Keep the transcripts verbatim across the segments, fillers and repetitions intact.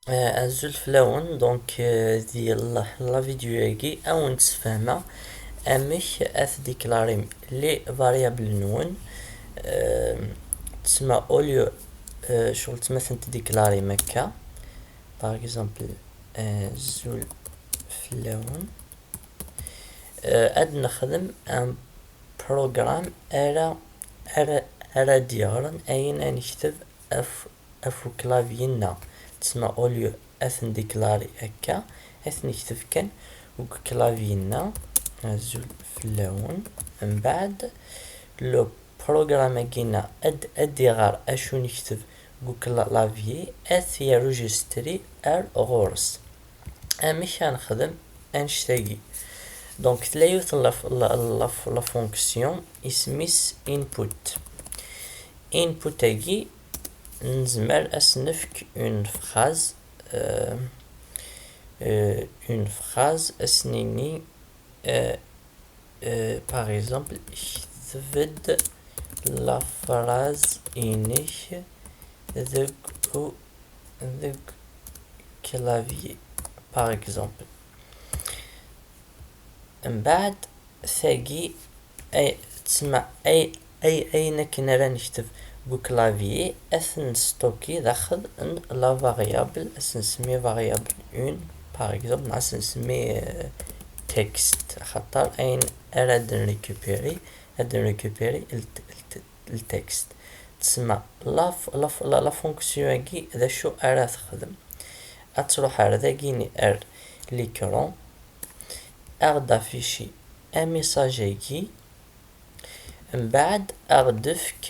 Eh, azul fell-awen. Donc, eh, di la, la vidéo-agi, ad wen-d-sfehmeɣ amek ad tdéclarim les variables-nwen. Eh, tessma, au lieu, eh, ccɣel tessma ad tent-tdéclarim akka. Par exemple, eh, azul fell-awen. Eh, ad nexdem un programme ara, ara, ara d-yeɣren ayen ad nekteb af, af uklavi-nneɣ. Tessma, au lieu ad ten-déclari akka, ad t-nekteb kan deg uklavi-nneɣ. Azul fell-awen. Mbeɛd, le programme-agi-nneɣ ad, ad d-iɣer acu nekteb deg uklavi, ad t-yerujistri ar ɣur-s. Amek ara nexdem annect-agi? Donc, tella yiwet n la, la, la, la fonction isem-is input. Input-agi, nezmer ad s-nefk une phrase, euh, euh, une phrase, ad s-nini, euh, euh, par exemple, kteb-d la phrase-inek deg u-, deg clavier, par exemple. Mbeɛd, tagi, ay, tessma, ay, ay, ayen akken ara nekteb deg uklavi, ad t-nstoki daxel n la variable, ad s-nsemmi variable un, par exemple, neɣ ad s-nsemmi, euh, texte, axaṭer ayen ara d-nrécupéri, ad d-nrécupéri l-, l-, le texte. Tessma, la f-, la f-, la, la fonction-agi, d acu ara texdem? Ad truḥ ar dagini, ar l'écran, ad aɣ-d-affici amessage-agi, mbeɛd ad aɣ-d-tefk,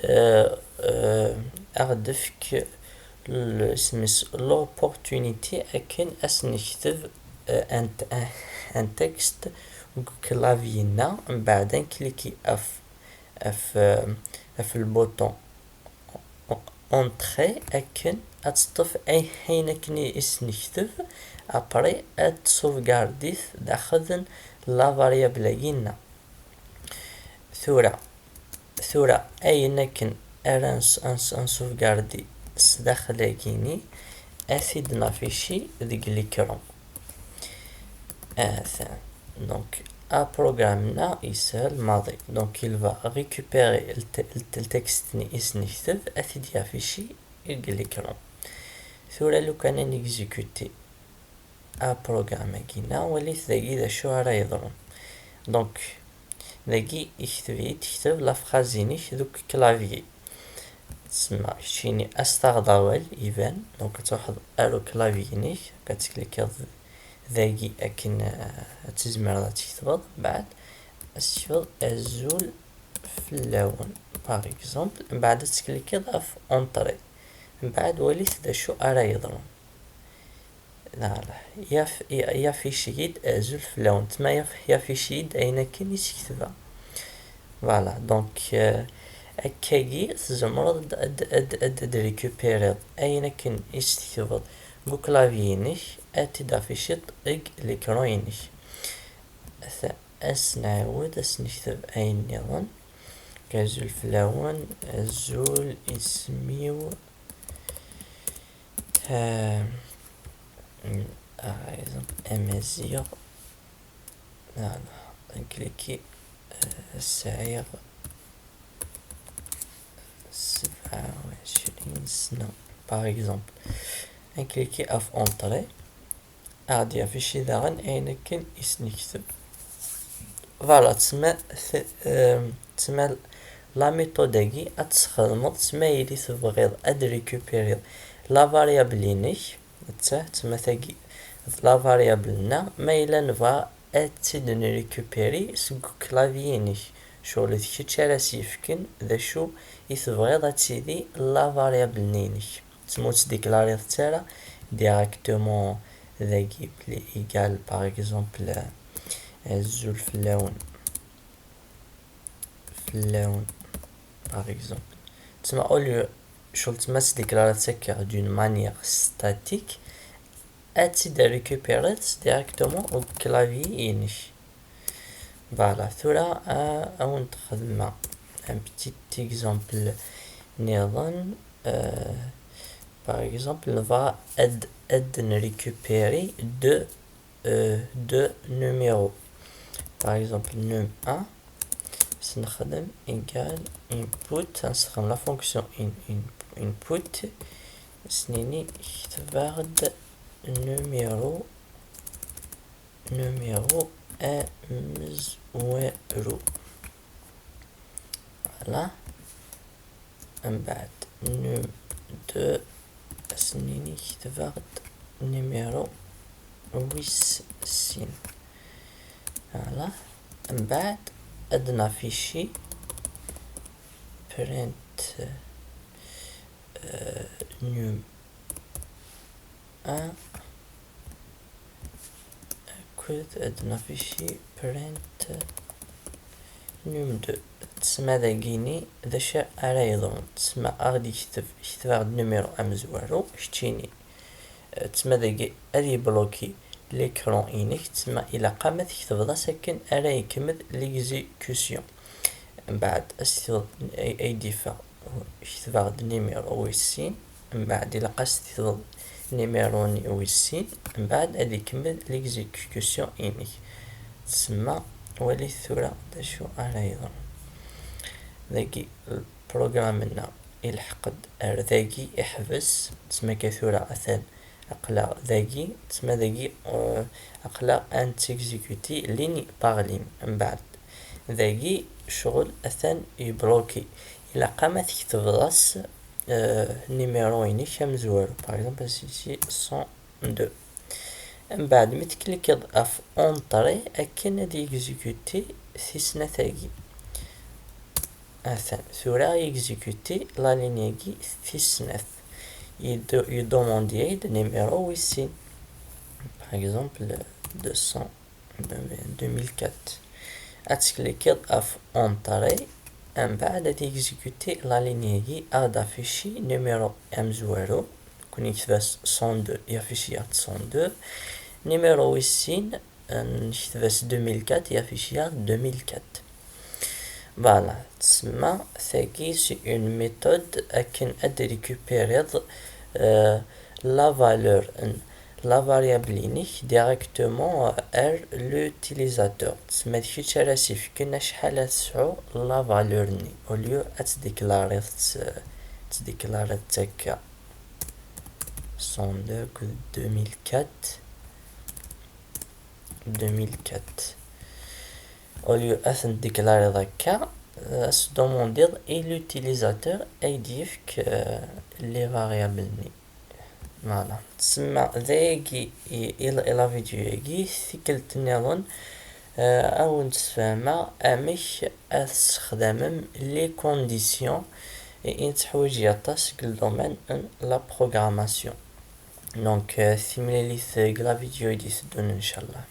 euh, euh, ad aɣ-d-tefk l-, isem-is l'opportunité akken ad s-nekteb, euh, un t-, un, un texte deg uklavi-nneɣ, mbeɛd ad nkliki af, af, euh, af le bouton entrée akken ad teṭṭef ay-, ayen akken i s-nekteb, après ad t-sauvegardi-t daxel n la variable-agi-nneɣ. Tura, tura ayen akken ara ns-, ns-, nsauvegardi sdaxel-agi-ni, ad t-id-naffici deg l'écran. Atan. Donc, aprogram-nneɣ yeshel maḍi. Donc, il va récupérer le te-, le te-, le texte-nni i s-nekteb, ad t-id-yaffici deg l'écran. Tura, lukan ad nexécuter aprogram-agi-nneɣ, walit dagi d acu ara yeḍrun. Donc, dagi, ikteb-iyi-d, tekteb la phrase-inek deg clavier. Tessma, keččini ad s-taɣeḍ awal, iban. Donc, ad truḥeḍ ar uklavi-inek, ad teklikiḍ dagi akken, eh, ad tizmireḍ ad tektbeḍ. Mbeɛd, ad s-tekbeḍ azul fell-awen, par exemple. Mbeɛd, ad teklikiḍ ɣef entrée. Mbeɛd, walit d acu ara yeḍrun. Voilà. Yaf-, ya-, yaffici-yi-d azul fell-awen. Tma yaf-, yaffici-yi-d ayen akken i s-ketbeɣ. Voilà. Donc, euh, akkagi tzemreḍ ad, ad, ad, ad, ad récupériḍ ayen akken i s-tekbeḍ deg uklavi-inek, ad t-id-afficiḍ deg l'écran-inek. Ata-, ad s-nɛiwed, ad s-nekteb ayen nniḍen. Azul fell-awen, azul, isem-iw, Euh, par exemple, amaziɣ. Voilà, ad nkliki, euh, sɛiɣ sebɛa u ɛecrin sna, par exemple. Ad nkliki ɣef entrée. Ad aɣ-d-yaffici daɣen ayen akken i s-nekteb. Voilà, tessma, t-, euh, tessma la méthode-agi ad tt-txedmeḍ, tessma yili tebɣiḍ ad récupériḍ la variable-inek, netta, tessma tagi d la variable-nneɣ, ma yella nebɣa ad tt-id-nrécupéri seg uklavi-inek, ccɣel d kečč ara s-yefken d acu i tebɣiḍ ad tili la variable-nni-inek. Tessma ur tt-déclariḍ ara directement dagi belli égal, par exemple, euh, azul fell-awen. Fell-awen, par exemple. Tessma, au lieu, ccɣel tessma ad tt-déclariḍ akka d'une manière statique, ad tt-id-récupériḍ directement deg clavier-inek. Voilà, tura, euh, ad wen-d-xedmeɣ un petit exemple nniḍen. Euh, Par exemple, nebɣa ad, ad nrécupérer deux, euh, deux numéros. Par exemple, num un, s-nexdem égal input, ad nessexdem la fonction in, in, input, s-nini ketbeɣ-d numéro, numéro amezwaru. Voilà. Mbeɛd num deux, as-nini ketbeɣ-d numéro wis sin. Voilà. Mbeɛd ad naffici print, euh, num un akked ad naffici print num deux. Tessma dagini d acu ara yeḍrun? Tessma ad ɣ-d-yekteb, ketbeɣ-d numéro amezwaru, keččini. Tessma dagi ad yebloki l'écran-inek, tessma ilaq-am ad tketbeḍ-as akken ara ikemmel l'exécution. Mbeɛd, as-titbeḍ ay, ay d-yeffeɣ, ketbeɣ-d numéro wis sin, mbeɛd ilaq as-titbeḍ numéro-nni wis sin, mbeɛd ad ikemmel l'exécution-inek. Tessma, walit tura d acu ara yeḍrun. Dagi, lprogram-nneɣ ilḥeq-d ar dagi, iḥbes, tessma akka tura atan aql-aɣ dagi, tessma dagi, euh, aql-aɣ ad nettexécuti ligne par ligne. Mbeɛd dagi ccɣel atan yebloki. Ilaq-am ad tketbeḍ-as, euh, numéro-inek amezwaru. Par exemple, ici cent deux. Mbeɛd mi tklikiḍ ɣef entrée akken ad yexécuti tis snat-agi. Atan, tura yexécuti la ligne-agi tis snat. Yedo-, yedumandi-ak-d numéro wis sin. Par exemple, deux cents, deux mille quatre. Ad tklikiḍ ɣef entrée, mbeɛd ad yexécuti la ligne-agi, ad affici numéro amezwaru. Kuni ketbes cent deux, yaffici-aɣ-d cent deux. Numéro wis sin, nektab-as deux mille quatre, yaffici-aɣ-d deux mille quatre. Voilà, tsemma tagi c'est une méthode akken ad récupériḍ, euh, la valeur n la variable-inek directement, euh, ar l'utilisateur. Tsemma d kečč ara s-ifken acḥal ad tesɛu la valeur-nni, au lieu ad tdéclariḍ-tt, ad tdéclariḍ-tt akka. Cent deux akked deux mille quatre. Deux mille quatre. Au lieu ad ten-déclariḍ akka, ad s-demandiḍ i l'utilisateur ad d-yefk, euh, les variables-nni. Voilà. Tsemma d ayagi i, i, i la vidéo-agi, tikkelt nniḍen, euh, ad wen-d-sfehmeɣ amek ad tessexdamem les conditions i, i nettḥwaǧ aṭas deg le domaine n la programmation. Donc, euh, timlilit deg la vidéo i d-iteddun, inchallah.